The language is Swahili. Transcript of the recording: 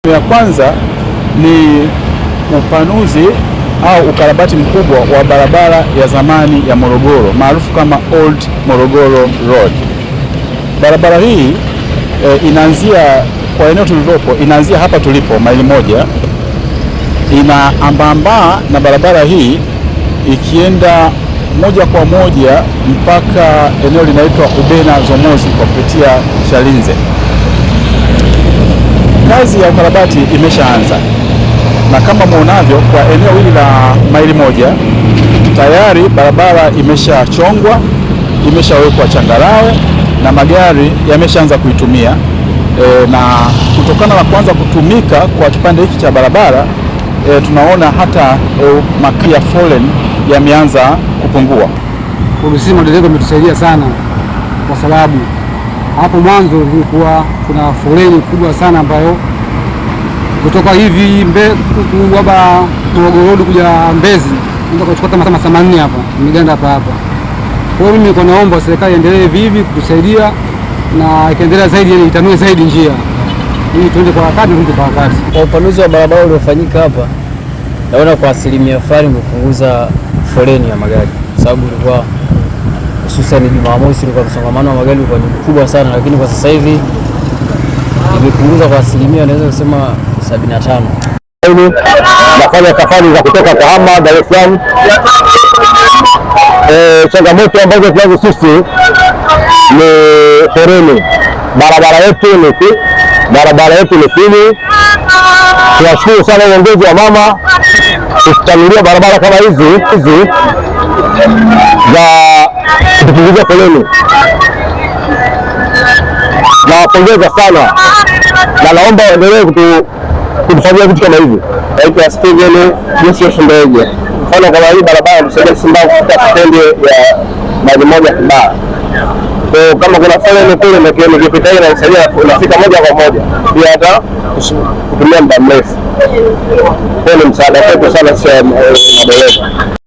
Ya kwanza ni upanuzi au ukarabati mkubwa wa barabara ya zamani ya Morogoro maarufu kama Old Morogoro Road. Barabara hii inaanzia kwa eneo tulilopo, inaanzia hapa tulipo maili 1, inaambaambaa na barabara hii ikienda moja kwa moja mpaka eneo linaitwa Ubena Zomozi kwa kupitia Chalinze. Kazi ya ukarabati imeshaanza na kama muonavyo kwa eneo hili la maili 1 tayari barabara imeshachongwa, imeshawekwa changarawe na magari yameshaanza kuitumia. Na kutokana na kuanza kutumika kwa kipande hiki cha barabara tunaona hata makaa ya foleni yameanza kupungua. Sisi madereva imetusaidia sana, kwa sababu hapo mwanzo kulikuwa kuna foleni kubwa sana ambayo kutoka hivi hapa Morogoro Road kuja Mbezi unaweza kuchukua kama masaa 4 hapa miganda hapa hapa. Kwa hiyo mimi niko naomba serikali iendelee hivi hivi kutusaidia na ikaendelea zaidi, yani itanue zaidi njia ili tuende kwa wakati, tuende kwa wakati. Kwa upanuzi wa barabara uliofanyika hapa, naona kwa asilimia fulani umepunguza foleni ya magari, sababu ilikuwa hususan Jumamosi ilikuwa msongamano wa magari ulikuwa ni mkubwa sana, lakini kwa sasa hivi imepunguza kwa asilimia naweza kusema 75. Nafanya safari za kutoka Kahama, Dar es Salaam. Changamoto ambazo tunazo sisi ni foleni. Barabara yetu ni finyu. Tunashukuru sana uongozi wa mama kutuchagulia barabara kama hizi za kutupunguza foleni. Nawapongeza sana na naomba waendelee kutufanyia vitu kama hivi. Naitwa Steven Joseph Ndege. Mfano kama hii barabara tusaidia Simba kufika stendi ya maili 1 Kibaha. Kwa kama kuna foleni kule nikipita hii inanisaidia nafika moja kwa moja bila hata kutumia muda mrefu. Kwa ni msaada kwetu sana sisi madereva.